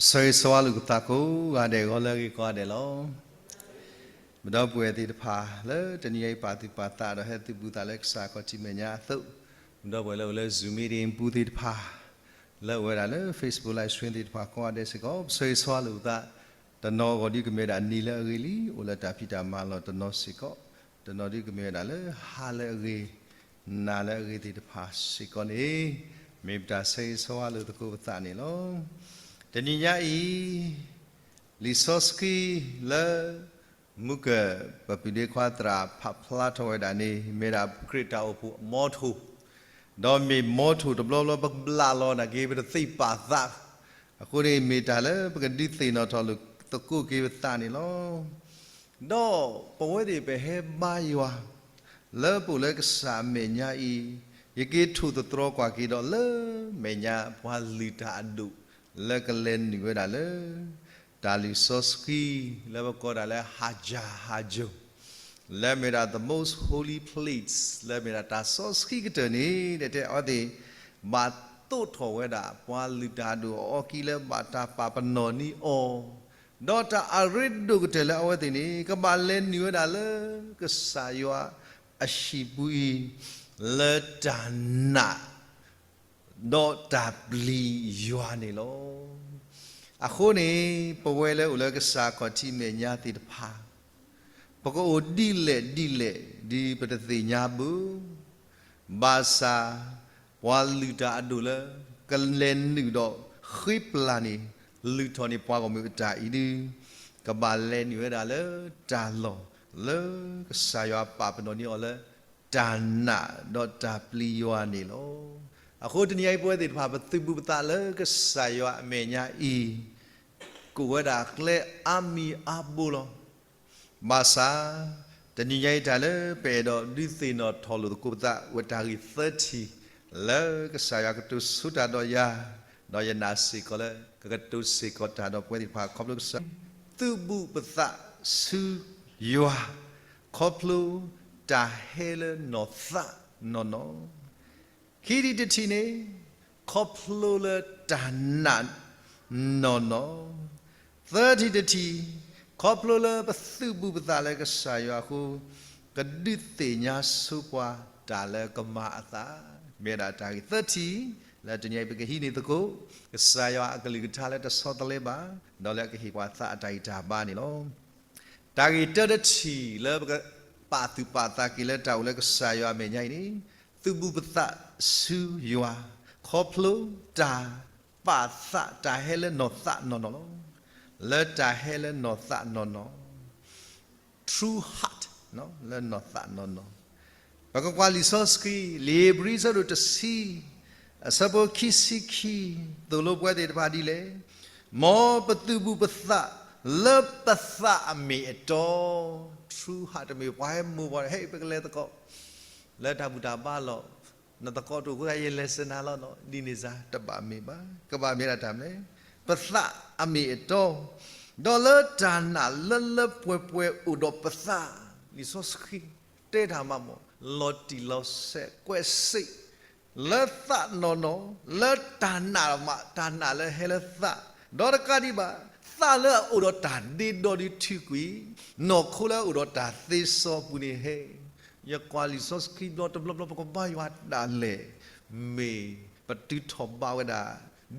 ဆၢဂ့ၤဆၢဝါလိာ်ပသးကိးဂၤဒဲး ဂီၤလၢအဂ့ၤကိးဂၤဒဲးလီၤ. ပဒီပုၢ်ဝဲၢ်သ့ၣ်တဖၣ်လၢတနံၤအံၤ ပာ်သူၣ်ပာ်သးဒီးဟဲသုးဘူးသးလၢကစၢ်ခီၣ်ထံးမဲာ်ညါအသိး, ပဒီပုၢ်ဝဲၢ်လၢအိၣ်လၢ Zoom meeting ပူၤသ့ၣ်တဖၣ်, လၢအဝဲဒၣ်လၢ Facebook live stream သ့ၣ်တဖၣ်ကိးဂၤဒဲးစ့ၢ်ကီး ပဆၢဂ့ၤဆၢဝါလိာ်ပသး, တနီၤအဂီၢ်ဒုးကမ့ၢ်ဝဲဒၣ်နံၤလၢအဂ့ၤလံ, အိၣ်လၢတၢ်ဖံးတၢ်မၤလီၢ်တနီၤစ့ၢ်ကီး, တနီၤဒုးကမ့ၢ်ဝဲဒၣ်လၢဟါလၢအဂ့ၤ, နၤလၢအဂ့ၤသ့ၣ်တဖၣ်စ့ၢ်ကီးန့ၣ်, မ့ၢ်ပတၢ်ဆၢဂ့ၤဆၢဝါလိာ်သကိးပသးန့ၣ်လီၤ. တနံၤညါအံၤ လံာ်စီဆှံလၢ မုၢ်ကၢၢ်ပပုၢ်ဒ့ခွါသရၣ်ဖးဖျါထီၣ်ဝဲဒၣ်န့ၣ် မ့ၢ်ဒၣ်ခရံာ်တၢ်အိၣ်ဖှိၣ် motto, ဒီးမ့ၢ် motto တဘျီဘျီပကဘျးလီၤနာ်က့ ပတသ့ၣ်ပာ်သး, အဃိန့ၣ်မ့ၢ်တၢ်လၢပကဒုးသ့ၣ်နီၣ်ထီၣ်လိာ်သကိးက့ၤပသးန့ၣ်လီၤ. ဒီးပဝဲသ့ၣ်ပဟဲဘါယွၤ လၢပအိၣ်လၢကစၢ်အမဲာ်ညါအံၤ, ယက့ၤထိၣ်သတြီၤကွၢ်က့ၤဒီးလၢမဲာ်ညါပှၤလုၢ်တၢ်အဒိၣ် လၢကလဲၤနုာ်ဝဲဒၣ်လၢ တၢ်လံာ်စီဆှံ လၢပကိးဒၣ်လၢ ဟါယၤဟါယိၤ လၢမ့ၢ်ဒၣ် the most holy place လၢမ့ၢ်ဒၣ်တၢ်စီဆှံကတၢၢ်န့ၣ် တဲအဝဲသ့ၣ် ဘၣ်သိးထီၣ်ဝဲဒၣ် ပှၤလုၢ်တၢ်အဒိၣ်အီၤအခံလၢဘၣ်တၢ်ပာ်ပနီၣ်န့ၢ်အီၤ, ဒီးတၢ်အရ့ဒိၣ်ကတၢၢ်လၢအဝဲသ့ၣ်န့ၣ် ကဘၣ်လဲၤနုာ်ဝဲဒၣ်လၢ ကစၢ်ယွၤအဟံၣ်ပူၤအံၤ လၢတၢ်နာ် ဒီးတၢ်ပျံၤယွၤန့ၣ်လီၤ. အဃိန့ၣ် ပဝဲလၢအိၣ်လၢကစၢ်ခီၣ်ထံးမဲာ်ညါသ့ၣ်တဖၣ် ပကအိၣ်ဒ်လဲၣ်ဒ်လဲၣ် ဒ်ပတသ့ၣ်ညါဘၣ်, ဘၣ်ဆၣ် ပှၤလုၢ်တၢ်အဒိၣ်လၢ ကလဲၤနုာ်ဒီးဃ့ပျၢ်န့ၣ် လုၢ်ထီၣ်န့ၢ်ပှၤဂီၢ်မုၢ်အတၢ်အံၤဒုး ကဘၣ်လဲၤနုာ်ဝဲဒၣ်လၢတၢ်လီၢ် လၢကစၢ်ယွၤပာ်ပနီၣ်န့ၢ်အီၤလၢ တၢ်နာ်ဒီးတၢ်ပျံၤယွၤန့ၣ်လီၤ. အဃိတနံၤအံၤပဝဲသ့ၣ်တဖၣ် ပသုးဘူးပသးလၢကစၢ်ယွၤအမဲာ်ညါအံၤ ကအိၣ်ဝဲဒၣ်ကျဲအါမံၤအါဘိလီၤ. ဘၣ်ဆၣ် တနံၤညါအံၤတၢ်လၢပအဲၣ်ဒိးဒုးသ့ၣ်နီၣ်ထီၣ်လိာ်သကိးပသး ဝဲတၢ်ဂ့ၢ်သၢထံၣ် လၢကစၢ်ယွၤကတိၤဆိတၢ်ဒီးယၤ, ဒီးယနာ်စ့ၢ်ကီးလၢ ကကတိၤစ့ၢ်ကီးတၢ်ဒီးပဝဲသ့ၣ်တဖၣ် ခီဖျိကစၢ် သုးဘူးပသးဆူယွၤ ခီဖျိတၢ်ဟဲလၢနီၢ်သးနီၢ်နီၢ်, ခံထံၣ်တထံၣ်န့ၣ် ခီဖျိလၢတၢ်နာ်နီၢ်နီၢ်, သၢထံၣ်တထံၣ် ခီဖျိလၢပသုးဘူးပသးလၢကစၢ်ယွၤအဃိ ကဒုးသ့ၣ်ညါဆိပှၤတၢ်လၢကမၤအသး, မ့ၢ်ဝဲဒၣ်တၢ်ဂ့ၢ်သၢထံၣ် လၢတနံၤအံၤပကဟံးန့ၢ်သကိး ကစၢ်ယွၤအကလုၢ်ကထါလၢတဆီတလဲဘၣ်, ဒီးလၢအကဟ့ၣ်ပှၤသးအတၢ်ဂံၢ်တၢ်ဘါန့ၣ်လီၤ. တၢ်ဂ့ၢ်တၢတထံၣ်လၢပကပာ်သူၣ်ပာ်သးက့ၤလၢတၢ်အိၣ်လၢကစၢ်ယွၤအမဲာ်ညါအံၤန့ၣ်, သုးဘူးပသးဆူယွၤ ခီဖျိတၢ်ပာ်သးတၢ်ဟဲလၢနီၢ်သးနီၢ်နီၢ်လီၤ. လၢတၢ်ဟဲလၢနီၢ်သးနီၢ်နီၢ် true heart လၢနီၢ်သးနီၢ်နီၢ်, ပကကွၢ်လံာ်စီဆှံ လံာ်ဧ့ၤဘြံၤအဆၢဒိၣ်တဆံ အဆၢဖိခံဆံခံ သိၣ်လိပဝဲသ့ၣ်တဖၣ်ဒ်လဲၣ်, မ်ပသုးဘူးပသးလၢပသးအမ့ၢ်အတီ, true heart တမ့ၢ်ပှၤဟဲမိၢ်ပှၤ ဟဲ ပကလဲၤသကိး လၢတၢ်ဘူၣ်တၢ်ဘါလီၤ, နသကိးတအိၣ်ဃိသတး ယလဲၤစၢၤနၤလီၤနီၤ, ဒ်န့ၣ်စ့ၢ် တဘၣ်မ့ၢ်ဘၣ်, ကဘၣ်မ့ၢ်ဒၣ်တၢ်မနုၤလဲၣ်, ပသးအမ့ၢ်အတီ, ဒီးလၢတၢ်နာ်လၢလၢပှဲၤပှဲၤအိၣ်ဒီးပသး, လံာ်စီဆှံတဲတၢ်မးမး, လီၤတံၢ်လီၤဆဲးကွဲးစ့း လၢသးနီၢ်နီၢ်, လၢတၢ်နာ်မး, တၢ်နာ်လၢဟဲလၢသး, ဒီးတကးဒံးဘၣ်, သးလၢအအိၣ်ဒီးတၢ်ဒ့ဒီဒုးထုးကွံာ်, နီၢ်ခိလၢအအိၣ်ဒီးတၢ်သ့စီပူၤန့ၣ်ဟဲ, ယကွၢ်လံာ်စီဆှံဘျီတဘျီဘျီ ပကဘါယွၤဒၣ်လဲာ်, မ့ၢ်ပတုၤထီၣ်ဘးဝဲဒၣ်,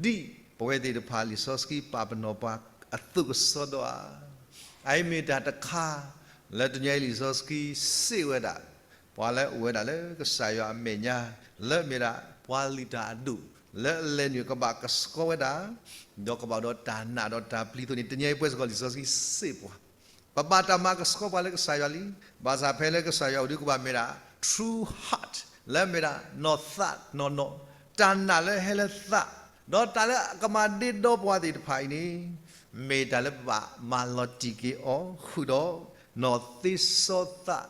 ဒ်ပဝဲသ့ၣ်တဖၣ်လံာ်စီဆှံပာ်ပနီၣ်ပှၤအသိးကစီဒီဧါ. အအံၤမ့ၢ်တၢ်တခါ လၢတနံၤအံၤလံာ်စီဆှံစ့ၢ်ဝဲဒၣ် ပှၤလၢအိၣ်ဝဲဒၣ်လၢကစၢ်ယွၤအမဲာ်ညါ လၢမ့ၢ်ဒၣ်ပှၤလုၢ်တၢ်အဒိၣ် လၢအလဲၤနုာ်ကဘၣ်ကဆှီဝဲဒၣ်, ဒီးကဘၣ်အိၣ်ဒီးတၢ်နာ်ဒီးတၢ်ပျံၤအသိးန့ၣ် တနံၤအံၤပဝဲစ့ၢ်ကီးလံာ်စီဆှံစ့ၢ်ပှၤ, ပဘၣ်တၢ်မၤကဆှီပှၤလၢကစၢ်ယွၤလံ, ဘၣ်ဆၣ်ဖဲလၢကစၢ်ယွၤအိၣ်ဒုးကဘၣ်မ့ၢ်ဒၣ် true heart လၢမ့ၢ်ဒၣ်နီၢ်သးနီၢ်နီၢ်, တၢ်နာ်လၢဟဲလၢသး, ဒီးတၢ်လၢအကမၤဒ့ဒီပှၤသ့ၣ်တဖၣ်အံၤန့ၣ် မ့ၢ်တၢ်လၢပဘၣ်မၤလီၤတံၢ်က့ၤအီၤဃုာ်ဒီး နီၢ်သ့စီသး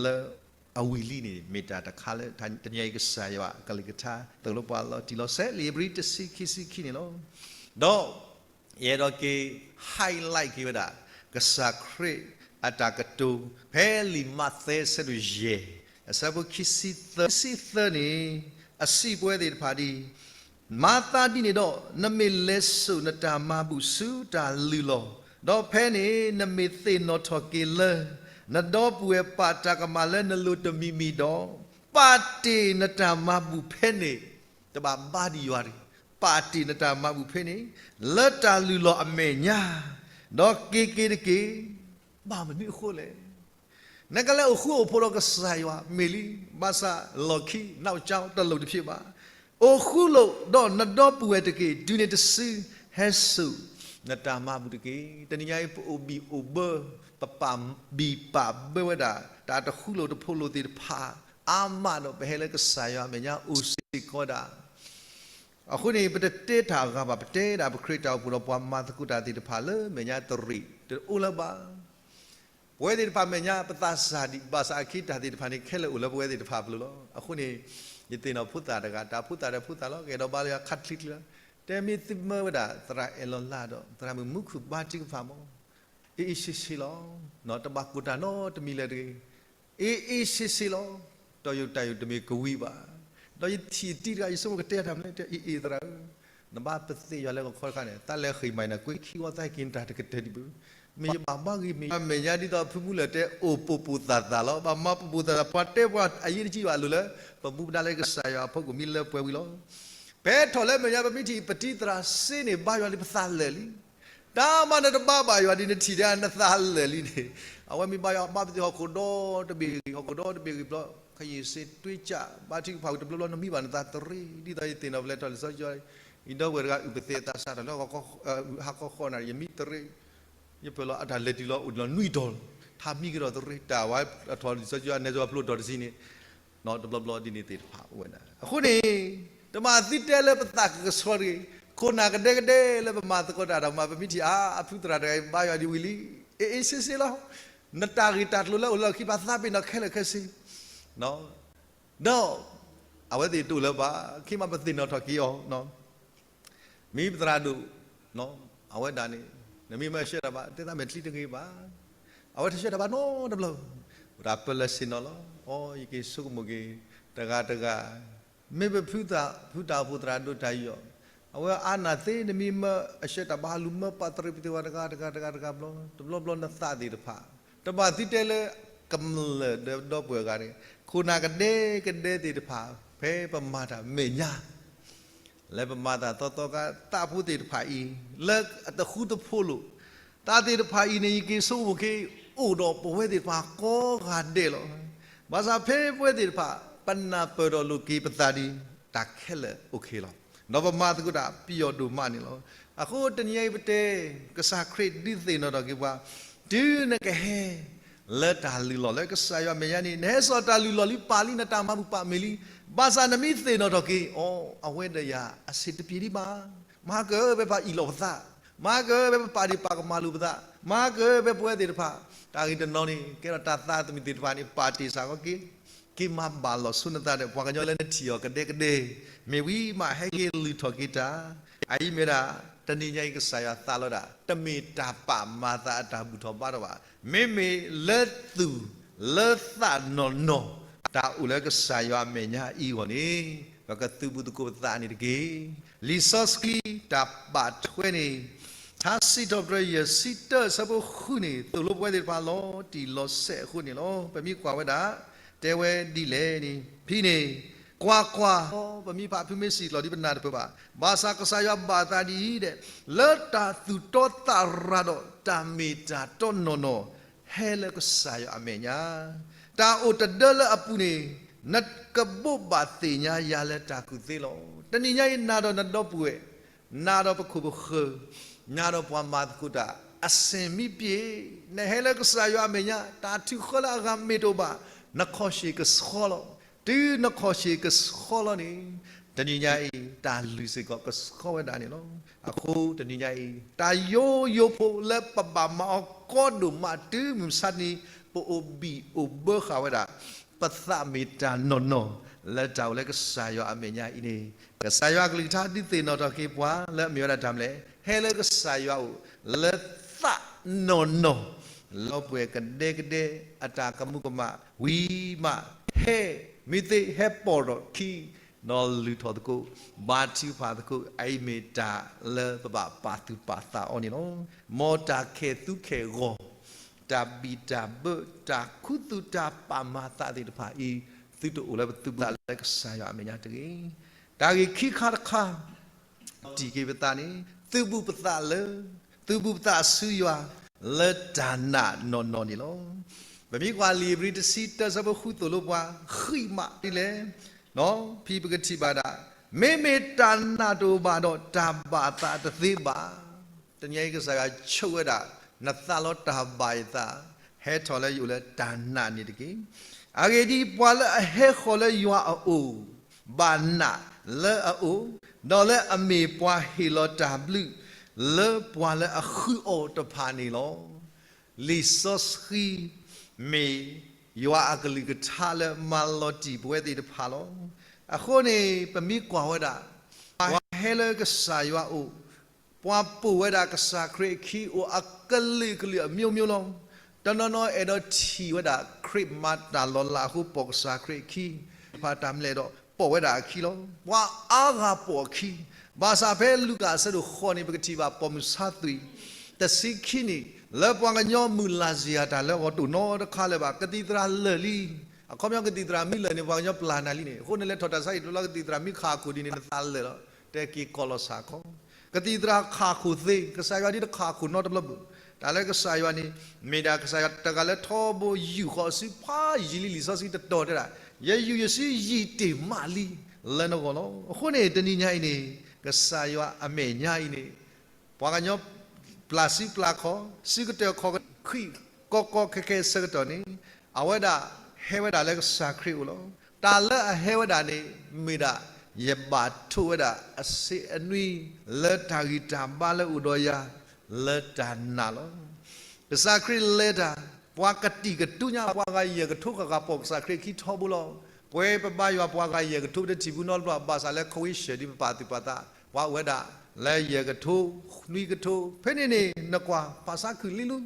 လၢအဝံၤလံန့ၣ် မ့ၢ်တၢ်တခါလၢ တနံၤအံၤကစၢ်ယွၤအကလုၢ်ကထါ သိၣ်လိပှၤလီၤတံၢ်လီၤဆဲး လံာ်ဧ့ၤဘြံၤတဆံခံဆံခံန့ၣ်လီၤ. ဒီးယအဲၣ်ဒိးက့ၤ highlight က့ၤဝဲဒၣ် ကစၢ်ခရံာ်အတၢ်ကတိၤ ဖဲလံာ်မးသဲအဆၢဒိၣ်ယဲၢ် အဆၢဖိခံဆံသၢ ခံဆံသၢန့ၣ် အစံးပဝဲသ့ၣ်တဖၣ်ဒ် မၤသးဒ်န့ၣ်ဒီး နမ့ၢ်လဲၤစိာ်နတၢ်မၤဘူၣ်ဆူတၢ်လုၢ်လီၢ်, ဒီးဖဲန့ၣ်နမ့ၢ်သ့ၣ်နီၣ်ထီၣ်က့ၤလၢ နဒီပုၢ်ဝဲၢ်ပာ်တၢ်ကမၣ်လၢနလိၤတမံၤမံၤဒီး, ပာ်တ့ၢ်နတၢ်မၤဘူၣ်ဖဲန့ၣ်, တဘၣ်ဘါဒံးယွၤတဂ့ၤ, ပာ်တ့ၢ်နတၢ်မၤဘူၣ်ဖဲန့ၣ် လၢတၢ်လုၢ်လီၢ်အမဲာ်ညါ, ဒီးက့ၤက့ၤတက့ၢ်. ဘၣ်မနုၤအဃိလဲၣ်. နကလဲၤအိၣ်ဃူအိၣ်ဖိးဒီးကစၢ်ယွၤမ့ၢ်လံ, ဘၣ်ဆၣ်လီၢ်ခံ နောက်ကြောင်း တလုပ်တဖြစ်ဘၣ်. အိၣ်ဃူလိာ်ဒီးနဒီပုၢ်ဝဲၢ်တက့ၢ်. တုၤန့ၣ်တစု ဟဲစိာ်နတၢ်မၤဘူၣ်တက့ၢ်. တနံၤညါအံၤ ပအိၣ်ဘံၣ်အိၣ်ဘၢ, ပပာ်ဘံၣ်ပာ်ဘၢဝဲဒၣ် တၢ်တဃူလိာ်တဖိးလိာ်သ့ၣ်တဖၣ် အါမးဒီး ပဟဲလၢကစၢ်ယွၤအမဲာ်ညါအိၣ်စ့ၢ်ကီးဒၣ် အဃိန့ၣ် ပတတဲတၢ်အဂၤဘၣ်, ပတဲဒၣ်ပခရံာ်တၢ်အိၣ်ဖှိၣ်ဒီးပှၤမၤသကိးတၢ်သ့ၣ်တဖၣ်လၢ မဲာ်ညါတရံးတအိၣ်လၢၤဘၣ်. ပဝဲသ့ၣ်တဖၣ်မဲာ်ညါ ပသးစၢ်ဒံး ဘၣ်ဆၣ်အခံတၢ်သ့ၣ်တဖၣ်န့ၣ် ခဲလၢာ်အိၣ်လၢပဝဲသ့ၣ်တဖၣ်အပူၤလီၤ. အဃိန့ၣ် ယသ့ၣ်နီၣ်ဖိသၣ်တဂၤ, တၢ်ဖိသၣ်ဒီးဖိသၣ်လီၤ, ကအဲၣ်ဒိးဘါလၢယွၤခါတချံတချံလီၤ. တဲမ့ၢ်သုမၢဝဲဒၣ် သရၣ်အဲၣ်လီၤလၢ်ဒီး သရၣ်မုၣ်မူခိၣ် ဘါထုကဖၣ်မး အ့ၣ်အ့ၣ်ဆ့ဆ့လီၤ. တဘၣ်ကိၢ်တၢ်နီတမံၤလၢၤတဂ့ၤ. အ့ၣ်အ့ၣ်ဆ့ဆ့လီၤ. ဒီးယတၢ်ယိၣ်တမ့ၢ်ကဝံၤဘၣ်. ဒီးယထံၣ်တံၢ်တဂၤ ယဆိကမိၣ်ကတဲတၢ်မနုၤလဲၣ်, အ့ၣ်အ့ၣ်သရၣ်ဧၢ, နဘၣ်ပသ့ၣ်ယွၤလၢဂီၤခီတခါန့ၣ် သးလဲၤဃ့ၢ်မၤနၤ ကွ့ခံဝီသးက့ၤ နတၢ်တကတၢၢ်ဒံးဘၣ်. မ့ၢ်ယဘၣ်ဘါဂ့ၤ မ့ၢ်ယမဲာ်ညါဒ်သိးဖုမူလၢၢ်တဲ အိၣ်ပိာ်ပိာ်သၣ်သၣ်လီၤ. ဘၣ်မၤပိာ်ပိာ်သၣ်သၣ် ပှၤတဲပှၤအယ့ၢ်တကံဘၣ်လိာ်လၢ ပမူပဒါလၢကစၢ်ယွၤအဖီခိၣ်မ့ၢ်လၢပှဲၤဝံၤလီၤ. ဖဲထီၣ်လၢမဲာ်ညါ ပမ့ၢ်ထံၣ်ပတံၤသရၣ်စ့န့ၣ် ဘါယွၤလံ ပသးလၢာ်လံ. တၢ်မၤနၢၤတဘါဘၣ်ယွၤဒ်နထံၣ်ဒၣ်နသးလၢာ်လံန့ၣ်, အဝဲမ့ၢ်ဘါယွၤ ဘါပသ့ၣ်ဟီၣ်ခိၣ်ဒီတဘ့ၣ်ဂ့ၤ ဟီၣ်ခိၣ်ဒီတဘ့ၣ်ဂ့ၤဘျီ, ခဲအံၤစ့တွ့ကၢ် ဘါထုကဖၣ်ဝံၤတဘျီဘျီ နမံဘၣ်နသးတရ့, ဒ်သိးယသ့ၣ်နီၣ်ပလဲၤထီၣ်လံာ်စီဆှံ, ယဒီပုၢ်ဝဲၢ်တဂၤအုၣ်ပသ့ၣ်အသးစးထီၣ်လၢ ဟါခီဃိးနၣ်ရံၣ် ယမံတရ့, ယပၢၢ်လီၤအတၢ်လဲၤတုၤလီၤအိၣ်လီၤနွံတီၤ, ထါမံကဒီးတရ့ တၢ်ဝဲအထီၣ်လံာ်စီဆှံ နဲၣ်စီၤပျိၢ်တီၤတဆံန့ၣ် တဘျီဘျီဒ်န့ၣ်သ့ၣ်တဖၣ်အိၣ်ဝဲဒၣ်. အဃိန့ၣ် တမၤသုတဲလၢပသးကကဆှီတဂ့ၤ, ခိၣ်နၢ်ကဒဲကဒဲလၢပမၤသကိးတၢ်ဒီးမၤ ပမ့ၢ်ထံၣ်အါ အဖုသရၣ်တဂၤအံၤ ဘါယွၤဒ်ဝံၤလံ, အ့ၣ်အ့ၣ်ဆ့ဆ့လီၤ. နတၢ်ဂ့ၢ်တၢ်ကျိၤလၢအိၣ်လၢခံ ပသးပ့ၤနီၣ်ခဲလၢာ်ခဲဆ့, ဒီး အဝဲသ့ၣ်တအိၣ်လၢၤဘၣ်, ခဲမးပသ့ၣ်နီၣ်ထီၣ်က့ၤအီၤ မ့ၢ်ပသရၣ်ဒိၣ်, အဝဲဒၣ်န့ၣ် နမ့ၢ်မၢအဆှၢတၢ်ဘၣ် တဲသးမဲာ်ချံတဂ့ၤဘၣ်, အဝဲတဆှၢတၢ်ဘၣ်နီတဘျီ, ဝဲဒၣ်ပၢၢ်လၢဆ့ၣ်နီၤလီၤ. အိ ယက့ၤဆိကမိၣ်က့ၤ တဂၤတဂၤ, မ့ၢ်ပဖုသး ဖုတၢ်အိၣ်ဖှိၣ်သရၣ်ဒိၣ်တၢ်အံၤအီၤ, အဝဲအါနၢ်သ့ နမ့ၢ်မၢအဆှၢတၢ်ဘၣ် ဟးလူၤမၢပှၤသရ့ပသ့ၣ်ဝဲတဂၤတဂၤတဂၤတဂၤဘျီ, တဘျီဘျီနသးသ့ၣ်တဖၣ်, တဘၣ်သုတဲလၢ ကမျၢၢ်ဒီးဒီပုၢ်ဝဲၢ်ဂၤန့ၣ် ခိၣ်နၢ်ကဒဲကဒဲသ့ၣ်တဖၣ် ဖဲပမၤတၢ်မဲာ်ညါ လၢပမၤသးသီသီခါ သးဖိသ့ၣ်တဖၣ်အံၤ လၢအတဃူတဖိးလိာ်, သးသ့ၣ်တဖၣ်အံၤန့ၣ် ယက့ၤဆိကမိၣ်က့ၤ အိၣ်ဒီးပဝဲသ့ၣ်တဖၣ်ကိးဂၤဒဲးလီၤ. ဘၣ်ဆၣ်ဖဲပဝဲသ့ၣ်တဖၣ် ပနၢ်ပၢၢ်ဒီးလိာ်က့ၤပသးဒီး တၢ်ခဲလၢာ်အိၣ်ခ့လီၤ. ဒီးပမၤသကိးတၢ်ပယီၤဒိၣ်မးန့ၣ်လီၤ. အဃိတနံၤအံၤပတဲ ကစၢ်ခရံာ်ဒုးသ့ၣ်နီၣ်ထီၣ်က့ၤပှၤ, တုၤနကဟဲ လၢတၢ်လုၢ်လီၢ်လၢကစၢ်ယွၤမဲာ်ညါန့ၣ် နဟဲစိာ်တၢ်လုၢ်လီၢ်လံ ပာ်လံ နတၢ်မၤဘူၣ်ပာ်မ့ၢ်လံ, ဘၣ်ဆၣ်နမ့ၢ်သ့ၣ်နီၣ်ထီၣ်က့ၤ အိ အဝဲဒီးယၤအဆင်တပြေဒံးဘၣ်. မၤကၢၤဖဲပှၤအ့ၣ်လိာ်ပသး, မၤကၢၤဖဲပပာ်ဒံးပာ်ကမၣ်လိာ်ပသး, မၤကၢၤဖဲပဝဲသ့ၣ်တဖၣ် တၢ်ဂ့ၢ်တနီၤန့ၣ် ကဲထီၣ်တၢ်သးသမူသ့ၣ်တဖၣ်န့ၣ် ပာ်တ့ၢ်စ့ၢ်ကီးက့ၤ, က့ၤမၤဘၣ်လီၤဆူနသးဒီး ပှၤကညီလၢနထံၣ်အီၤကဒဲကဒဲ, မ့ၢ်ဝံၤမးဟဲက့ၤလုၢ်ထီၣ်က့ၤတၢ်, အအံၤမ့ၢ်ဒၣ် တနံၤညါအံၤကစၢ်ယွၤသးလီၤဒၣ် တမ့ၢ်တၢ်ပာ်မၤသးအတၢ်ဘူၣ်ထီၣ်ဘါထီၣ်ဘၣ်. မ့မ့ၢ်လၢသူၣ် လၢသးနီၢ်နီၢ် တၢ်အိၣ်လၢကစၢ်ယွၤအမဲာ်ညါအံၤအဂီၢ်န့ၣ် ပကသုးဘူးသကိးပသးန့ၣ်တက့ၢ်. လံာ်စီဆှံတၢ်ဘၣ်ထွဲန့ၣ် ထါစံးထီၣ်ပတြၢၤ ယဲၢ်ဆံတၢ အဆၢဖိဃုန့ၣ် သိၣ်လိပဝဲသ့ၣ်တဖၣ်လီၤတံၢ်လီၤဆဲးအဃိန့ၣ်လီၤ. ပမ့ၢ်ကွၢ်ဝဲဒၣ် တဲဝဲဒ်လဲၣ်န့ၣ် ဖဲန့ၣ် ကွၢ်ကွၢ်, ပမ့ၢ်ဖးဖုမ့ၢ်စံၣ်ကျီၤဒ်ပနၢ်တပၢၢ်ဘၣ်, ဘၣ်ဆၣ်ကစၢ်ယွၤဘၣ်သးဒ်အံၤဒဲး လၢတၢ်သူၣ်တီသးရၤဒီး တၢ်မ့ၢ်တၢ်တီနီၢ်နီၢ် ဟဲလၢကစၢ်ယွၤအမဲာ်ညါ, တၢ်အိၣ်တဒၢလၢအပူၤန့ၣ် နကဘိးဘၣ်သ့ၣ်ညါယၤလၢတၢ်ကူၣ်သ့လီၤ. တနံၤညါအံၤ နၤဒီးနဒီပုၢ်ဝဲၢ်, နၤဒီးပခိၣ်ပဃၢၤ, နၤဒီးပှၤမၤသကိးတၢ် အစ့ၢ်မ့ၢ်ပ့ၢ်, နဟဲလၢကစၢ်ယွၤအမဲာ်ညါ တၢ်ထုးဃၢလၢအဂၤမ့ၢ်တအိၣ်ဘၣ်, နခီၣ်ဆ့ၣ်ကဆှီလီၤ. တုၤနခီၣ်ဆ့ၣ်ကဆှီလီၤန့ၣ် တနံၤညါအံၤ တၢ်လုၢ်စ့ၢ်ကီးကဆှီဝဲဒၣ်န့ၣ်လီၤ. အဃိတနံၤညါအံၤ တၢ်ယိယိဖိလၢပဘၣ်မၤအီၤကီဒိၣ်မးတုၤမုၢ်မဆါတနံၤ ပအိၣ်ဘံၣ်အိၣ်ဘၢဃာ်ဝဲဒၣ် ပသးမ့ၢ်တၢ်နီၢ်နီၢ် လၢတၢ်အိၣ်လၢကစၢ်ယွၤအမဲာ်ညါအံၤန့ၣ် ကစၢ်ယွၤအကလုၢ်ကထါဒုးသ့ၣ်နီၣ်ထီၣ်က့ၤပှၤလၢအမ့ၢ်ဝဲဒၣ်တၢ်မနုၤလဲၣ်, ဟဲလၢကစၢ်ယွၤအိၣ် လၢသးနီၢ်နီၢ် လီၤပှဲၤကဒဲကဒဲ အတၢ်ကမူကမၣ်ဝံၤမး ဟဲ မ့ၢ်သ့ဟဲပိာ်ထီၣ်ခံ ဒီးလုၢ်ထီၣ်သကိး, ဘါထုကဖၣ်သကိး, အအံၤမ့ၢ်တၢ်လၢပဘၣ်ပာ်သူၣ်ပာ်သးအီၤန့ၣ်လီၤ. မ်တၢ်ခဲၣ်သူခဲၣ်ဂီၤ, တၢ်ဘံၣ်တၢ်ဘၢ, တၢ်ခူသူၣ်တၢ်ပာ်မၤသးသ့ၣ်တဖၣ်အံၤ, သုတအိၣ်လၢပသူၣ်ပသးလၢကစၢ်ယွၤအမဲာ်ညါတဂ့ၤ. တၢ်ဂ့ၢ်ခံခါတခါ တံၢ်က့ၤပသးန့ၣ်, သုးဘူးပသးလၢ, သုးဘူးပသးဆူယွၤ, လၢတၢ်နာ်နီၢ်နီၢ်န့ၣ်လီၤ. ပမ့ၢ်ကွၢ်လံာ်ဧ့ၤဘြံၤတဆံတၢဆၢဖိဃုသိၣ်လိပှၤ, ဃံးမးဒ်လဲၣ်, ဖဲပကထံၣ်ဘၣ်ဒၣ်, မ့မ့ၢ်တၢ်နာ်တအိၣ်ဘၣ်ဒီးတၢ်ဘၣ်သးတသ့ဘၣ်. တနံၤအံၤကစၢ်ယွၤဆိၣ်ဝဲဒၣ်, နသးလီတၢ်ဘၣ်ယသး, ဟဲထီၣ်လၢယအိၣ်လၢတၢ်နာ်န့ၣ်တက့ၢ်. အဂ့ၢ်ဒ်အံၤ, ပှၤလၢအဟဲဃီၤလၢယွၤအအိၣ်, ဘၣ်နာ်လၢအအိၣ်, ဒီးလၢအမ့ၢ်ပှၤဟ့ၣ်လီၤတၢ်ဘျုး, လၢပှၤလၢအဃုအီၤတဖၣ်န့ၣ်လီၤ. လံာ်စီဆှံမ့ၢ်ယွၤအကလုၢ်ကထါလၢမၤလီၤတံၢ်ပဝဲသ့ၣ်တဖၣ်လီၤ. အဃိန့ၣ် ပမ့ၢ်ကွၢ်ဝဲဒၣ်, ပှၤဟဲလၢကစၢ်ယွၤအိၣ်, ပှၤပိာ်ဝဲဒၣ်ကစၢ်ခရံာ်အခံအိၣ်အကလုာ်ကလုာ်အမျိုးမျိုးလီၤ. တနီၤနီၤအဲၣ်ဒိးထံၣ်ဝဲဒၣ်ခရံာ်မၤတၢ်လီၤလးအဃိပိာ်ကစၢ်ခရံာ်အခံ, တဖၣ်တၢ်မနုၤလဲၣ်ဒီးပိာ်ဝဲဒၣ်အခံလီၤ. ပှၤအါဂၤပိာ်အခံ, ဘၣ်ဆၣ်ဖဲလူၤကၣ်အဆၢဒိၣ်ဃိးန့ၣ် ပကထံၣ်ဘၣ်ပိာ်မုၣ်ဆါသွံၣ်, တဆံခံနံၣ်, လၢပှၤကညီမုၢ်လၢ်စံၢ်ယၤတၢ်လၢအဂီၢ်တအိၣ်နီတခါလၢၤဘၣ်, ကသံၣ်သရၣ်လၢာ်လံ. အခီပညီကသံၣ်သရၣ်မ့ၢ်လၢာ်န့ၣ် ပှၤကညီပျၢ်နၤလံန့ၣ်, အဃိန့ၣ်လဲၤထီၣ်တၢ်ဆါဟံၣ်တဘျီလၢကသံၣ်သရၣ်မ့ၢ်ခးခိၣ်ဒ်န့ၣ် နသးလၢာ်လီၤ, တဲက့ၤကီၢ်လီၤဆၣ်ခီ. ကသံၣ်သရၣ်ခးခိၣ်သ့, ကစၢ်ယွၤဒ်တခးခိၣ်နီတဘျီဘၣ်. တၢ်လၢကစၢ်ယွၤန့ၣ်, မ့ၢ်ဒၣ်ကစၢ်ယွၤတဂၤလၢထီဘိယူာ်ဃီၤအစုဖးယံာ်လံ, လံာ်စီဆှံတတီၤတဲဒၣ်, ယယူာ်ယစုယံာ်တ့ၢ်မးလံလၢနဂီၢ်လီၤ. အဃိန့ၣ် တနံၤညါအံၤန့ၣ်, ကစၢ်ယွၤအမဲာ်ညါအံၤန့ၣ်, ပှၤကညီပျၢ်စုပျၢ်ခီၣ်, စုကတၢၢ်ခီၣ်ကတၢၢ်, ကီကီခဲခဲအဆၢကတီၢ်န့ၣ်, အဝဲဒၣ်ဟဲဝဲဒၣ်လၢကစၢ်ခရံာ်အအိၣ်လီၤ. တၢ်လၢအဟဲဝဲဒၣ်န့ၣ်, မ့ၢ်ဒၣ်ယဘၣ်ထိၣ်ဝဲဒၣ်အဆ့အနွံ, လၢတၢ်ဂံၢ်တၢ်ဘါလၢအိၣ်ဒီးယၤ, လၢတၢ်နာ်လီၤ. ကစၢ်ခရံာ်လဲၤတၢ်, ပှၤကတံာ်ကတူၢ်ညါ, ပှၤဂၤယဲၢ်ကထိဃၣ်ဃၣ်ပိာ်ကစၢ်ခရံာ်အခံထီဘိလီၤ. ပဝဲပဘါယွၤပှၤဂၤယဲၢ်ကထိပတထံၣ်ဘူးနီတဘျီ, ဘၣ်ဆၣ်လၢ ခဝ့ၡၢၣ် ဒ်ပပာ်သူၣ်ပာ်သး, ပှၤအိၣ်ဝဲဒၣ်လၢယဲၢ်ကထိ, နွံကထိ, ဖဲန့ၣ်န့ၣ် နကွၢ်ပာ်စါခုၣ်လံလူ,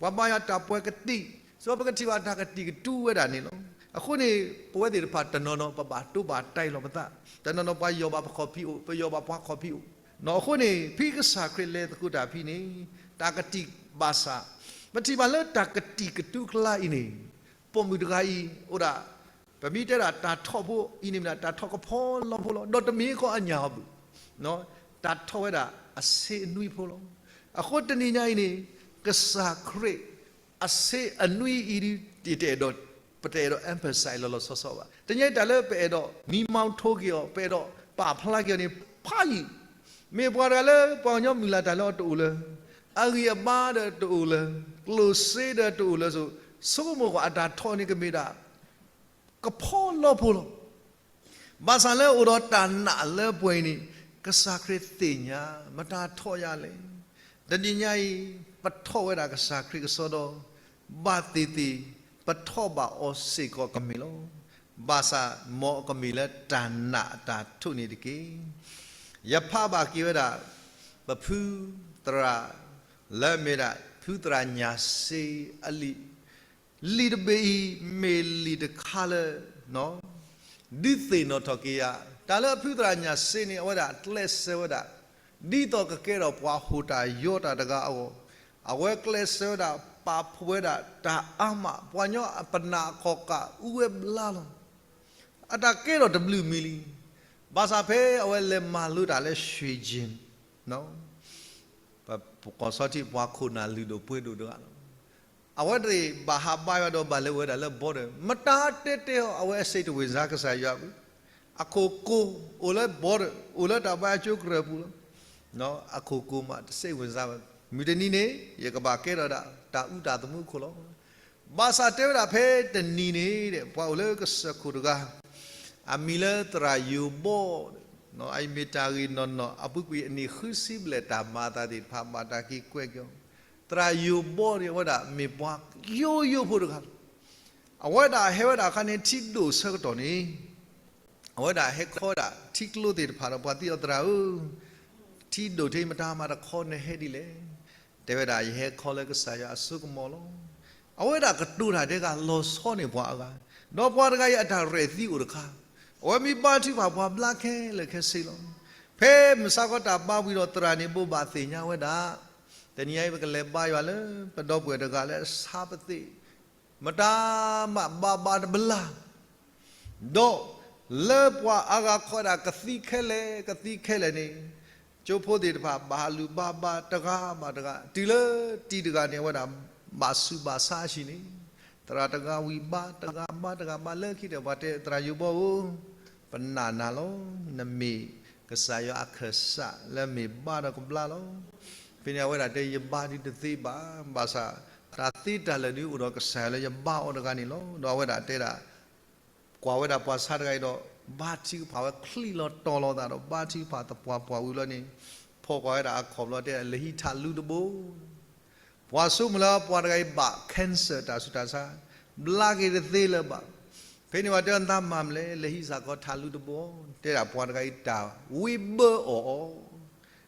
ပှၤဘါယွၤတၢ်ပှဲၤကတံာ်, ဆိပကထံၣ်ဘၣ်တၢ်ကတံာ်ကတူၢ်ဝဲဒၣ်န့ၣ်လီၤ. အဃိန့ၣ်, ပဝဲသ့ၣ်တဖၣ်တနီၤနီၤ ပဘၣ်တိဘၣ်တဲလီၤပသး, တနီၤနီၤပှၤယီၢ်ဘၣ်ပခီၣ်ဖံးအိၣ်, ပယီၢ်ဘၣ်ပှၤခီၣ်ဖံးအိၣ်, အဃိန့ၣ် ဖဲကစၢ်ခရံာ်လဲၤသကိးတၢ်ဖဲန့ၣ်, တၢ်ကတံာ်ဘၣ်ဆၣ်, ပထံၣ်ဘၣ်လၢတၢ်ကတံာ်ကတူၢ်ကျါအံၤန့ၣ်, ပိာ်မုၣ်တဂၤအံၤအိၣ်ဒၣ်, ပမ့ၢ်တဲဒၣ်တၢ်ထီၣ်ဖိအံၤန့ၣ်မ့ၢ်ဒၣ် တၢ်ထီၣ်ကဖီလီဖိလီၤ, ဒီးတမ့ၢ်ကီအညၣ်အီၤဘၣ်, တၢ်ထီၣ်ဝဲဒၣ်အဆ့အနွံဖိလီၤ. အဃိတနံၤညါအံၤန့ၣ်, ကစၢ်ခရံာ်အဆ့အနွံအံၤဒ်တအဲၣ်ဒိး, ပတအဲၣ်ဒိး emphasize လီၤလီၤဆီဆီဘၣ်. တနံၤညါအံၤတၢ်လၢပအဲၣ်ဒိး မံမီထိက့ၤအီၤ, ပအဲၣ်ဒိးပာ်ဖျါက့ၤအီၤန့ၣ် ဖးယံာ်, မ့ၢ်ပှၤတဂၤလၢပှၤကညီမုၢ်လၢ်တၢ်လၢအီၤတအိၣ်လၢၤ, အဂံၢ်အဘါဒီးတအိၣ်လၢၤ, ကျိၣ်စ့ဒီးတအိၣ်လၢၤ, ဆိကမိၣ်ကွၢ်အတၢ်ထီၣ်န့ၣ်ကမ့ၢ်ဒၣ် ကဖီလီဖိလီၤ. ဘၣ်ဆၣ်လၢအိၣ်ဒီးတၢ်နာ်လၢပှဲၤအံၤန့ၣ်, ကစၢ်ခရံာ်သ့ၣ်ညါ, မတၤထီၣ်ယၤလဲၣ်. တနံၤညါအံၤ, ပထီၣ်ဝဲဒၣ်ကစၢ်ခရံာ်ကစီဒီ, ဘၣ်သ့ၣ်သ့ၣ်, ပထီၣ်ဘၣ်အီၤစ့ၢ်ကီးကမ့ၢ်လီၤ. ဘၣ်ဆၣ်မ်အကမ့ၢ်လၢတၢ်နာ်အတၢ်ထိၣ်န့ၣ်တက့ၢ်. ယဖးဘၣ်က့ၤဝဲဒၣ်, ပဖုသရၣ်, လၢအမ့ၢ်ဒၣ်ဖုသရၣ်ညၣ်စ့အလံာ် လံာ်တဘ့ၣ်အံၤမ့ၢ်လံာ်တခါလၢ ဒုးသ့ၣ်နီၣ်ထီၣ်က့ၤယၤ, တၢ်လၢအဖုသရၣ်ညၣ်စ့န့ၣ် အဝဲဒၣ်ကျဲးစၢးဝဲဒၣ်, ဒ်သိးကကဲထီၣ်ပှၤဟူးတၢ်ယီၤတၢ်တဂၤအဂီၢ်, အဝဲကျဲးစၢးဝဲဒၣ် ပာ်ဖှိၣ်ဝဲဒၣ်တၢ်အါမး, ပှၤကညီအပနၢ်အခီၣ်ကးအူဝဲဘျါလီၤ. အတၢ်ကဲထီၣ်တဘျုးမံၤလံ. ဘၣ်ဆၣ်ဖဲအဝဲလဲၤမၤလိတၢ်လၢ ရွှေကျင်, ပကီၢ်စီထံးပှၤခိၣ်နၢ်လုၢ်ဒိၣ်ပှ့ၤဒိၣ်တဂၤလီၤ. အဝဲတဘၣ်ဟးဘါယွၤဒီးဘၣ်လဲၤဝဲဒၣ်လၢ border, မတၤတဲတဲအီၤ အဝဲအစိတ်တဝင်စားကစၢ်ယွၤဘၣ်. အခိၣ်ကိၤအိၣ်လၢ border, အိၣ်လၢတၢ်ဘါအကၠိကရၢၢ်ပူၤလီၤ. အခိၣ်ကိၤမး တစိတ်ဝင်စားဘၣ်. မုၢ်တနံၤန့ၣ် ယကဘၣ်ကဲထီၣ်ဒၣ်တၢ်အူတၢ်သမူအခိၣ်လီၤ. ဘၣ်ဆၣ်တဲဝဲဒၣ်ဖဲတနံၤန့ၣ်ဒီး ပှၤအိၣ်လၢကစၢၢ်ခိၣ်တဂၤ, အမံၤလၢသရၣ်ယိၤဘီ, အအံၤမ့ၢ်တၢ်ဂ့ၢ်နီၢ်နီၢ်, အပူၤကွံာ်အနံၣ်ဃုဆံဘျဲၣ် တၢ်မၤအသးသ့ၣ်တဖၣ် ဘၣ်တၢ်က့ၤကွဲးက့ၤအီၤ. သရၣ်ယိၤဘီန့ၣ် အဝဲဒၣ်မ့ၢ်ပှၤယိယိဖိတဂၤလီၤ. အဝဲဒၣ်ဟဲဝဲဒၣ်အခါန့ၣ် ထံဒိၣ်ဆၢကတီၢ်န့ၣ် အဝဲဒၣ်ဟဲခီဒၣ်ထံကျိသ့ၣ်တဖၣ်ဒီး ပှၤသံအီၤ သရၣ်ဧၢ, ထံဒိၣ်ထဲ မတၤမၤတခီနဟဲဒ်လဲၣ်. တဲဝဲဒၣ် ယဟဲခီလၢကစၢ်ယွၤအစိကမီၤလီၤ. အဝဲဒၣ်ကတိၤတၢ်ဒဲးဂၤ လီၤဆီန့ၢ်ပှၤအဂၤ, ဒီးပှၤတဂၤအံၤအတၢ်ရဲၣ်သံအိၣ်တခါ, အဝဲမ့ၢ်ဘါထုကဖၣ်ပှၤဘျါခဲလၢာ်ခဲဆ့လီၤ. ဖဲမုၢ်ဆါခီတၢ်ဘါဝံၤဒီးသရၣ်န့ၣ်ဘိးဘၣ်သ့ၣ်ညါဝဲဒၣ်, တနံၤအံၤပကလဲၤဘါယွၤလၢ ပဒီပုၢ်ဝဲၢ်တဂၤလၢအဆါပသ့ၣ်, မတၤမးဘါဘါတဘျါ ဒီးလၢပှၤအါဂၤခီဒၣ်ကသံခဲလၢာ် ကသံခဲလၢာ်န့ၣ်, ကၠိဖိသ့ၣ်တဖၣ်ဘၣ်ဟးလူၤဘါဘါတဂၤဘၣ်တဂၤ, တုၤလၢတံၤတဂၤန့ၣ် အဝဲဒၣ်ဘၣ်ဆူးဘၣ်ဆါဆံးန့ၣ်, သရၣ်တဂၤဝံၤဘါတဂၤ ဘါတဂၤဘၣ် လၢခံဒီး ပှၤတဲသရၣ်ယိၤဘီဧၢ, ပနာ်နၤလီၤ. နမ့ၢ်ကစၢ်ယွၤအခၢၣ်စးလၢမ့ၢ်ဘါဒီးကဘျါလီၤ. ဖဲန့ၣ်အဝဲဒၣ်တဲ ယဘါဒုးတသ့ဘၣ်, ဘၣ်ဆၣ် တၢ်သ့တၢ်လၢာ်ဒုးအိၣ်ဒီးကစၢ်ယွၤလၢယဘါအီၤတဂၤန့ၣ်လီၤ. ဒီးအဝဲဒၣ်တဲဒၣ် ကွၢ်ဝဲဒၣ်ပှၤဆါတဂၤအံၤဒီး ဘါထုကဖၣ်ဝဲချံးလီၤတီၤလီၤသးဒီး ဘါထုကဖၣ်သပှၢ်ပှၢ်ဝံၤလီၤန့ၣ်, ဖီၣ်ကွၢ်ဝဲဒၣ်အခီၣ်ဘျီတဲ လဲၤဟံးထးလူတဘိ, ပှၤဆိကမိၣ်လၢပှၤတဂၤအံၤဘၣ် cancer တၢ်ဆူးတၢ်ဆါ, ဘျါက့ၤတသ့လၢၤဘၣ်. ဖဲန့ၣ်ပှၤတဲနသးမၤမလဲၣ်, လဲၤဟံးစ့ၢ်ကီးထးလူတဘိ, တဲဒၣ်ပှၤတဂၤအံၤတၢ်ဝံဘၢအီၣ်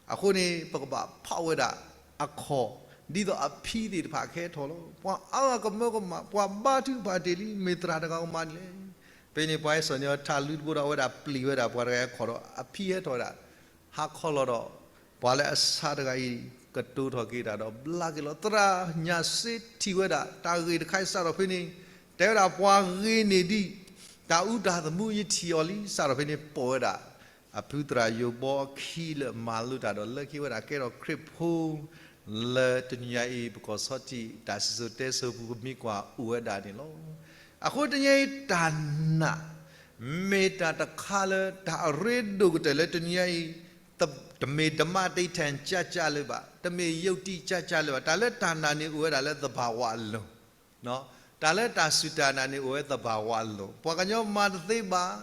အီၤ အဃိန့ၣ် ပကဘၣ်ဖီၣ်ဝဲဒၣ်အခီၣ် ဒ်သိးအဖံသ့ၣ်တဖၣ်ကဟဲထီၣ်လီၤ. ပှၤအါဂၤကမၢကမၣ် ပှၤဘါထုကဖၣ်တ့ၢ်လံ မ့ၢ်သရၣ်တဂၤကမၤဒ်လဲၣ်. ဖဲန့ၣ်ပှၤဟဲစိာ်န့ၢ်အီၤထးလူတဘိဒီး အဝဲဒၣ်ပျံၤဝဲဒၣ်ပှၤတဂၤအခီၣ်ဒီး အဖံဟဲထီၣ်ဝဲဒၣ်, ဟးခီလီၤဒီး ပှၤလၢအဆါတဂၤအံၤ ကတိၤထီၣ်က့ၤတၢ်ဒီးဘျါက့ၤလီၤ. သရၣ်ညၣ်စ့ထံၣ်ဝဲဒၣ် တၢ်ဂ့ၢ်တခါအံၤစးထီၣ်ဖဲန့ၣ်, တဲဝဲဒၣ်ပှၤဂ့ၤန့ၢ်ဒံး တၢ်အူတၢ်သမူယထံၣ်အီၤလံ စးထီၣ်ဖဲန့ၣ် ပိာ်ဝဲဒၣ် အဖုသရၣ်ယိၤဘီအခံလၢအမၤလိတၢ်ဒီးလၢခံဝဲဒၣ်ကဲထီၣ်ခရံာ်ဖိ လၢတနံၤညါအံၤ ပကီၢ်ဆီထံးတၢ်စံၣ်စိၤတဲစိၤပူၤပမ့ၢ်ကွၢ်အိၣ်ဝဲဒၣ်န့ၣ်လီၤ. အဃိတနံၤညါအံၤတၢ်နာ် မ့ၢ်တၢ်တခါလၢတၢ်အရ့ဒိၣ်ကတၢၢ်လၢတနံၤညါအံၤ, တမ့ၢ်ဓမ္မတိၣ်ထၣ်ကၠၢ်ကၠၢ်လၢၤဘၣ်, တမ့ၢ်ယုၢ်တံၢ်ကၠၢ်ကၠၢ်လၢၤဘၣ်. တၢ်လၢတၢ်နာ်န့ၣ်အိၣ်ဝဲဒၣ်လၢသဘာဝအလိၤ တၢ်လၢတၢ်စူၢ်တၢ်နာ်န့ၣ်အိၣ်ဝဲသဘာဝအလိၤ, ပှၤကညီမၤတသ့ဘၣ်,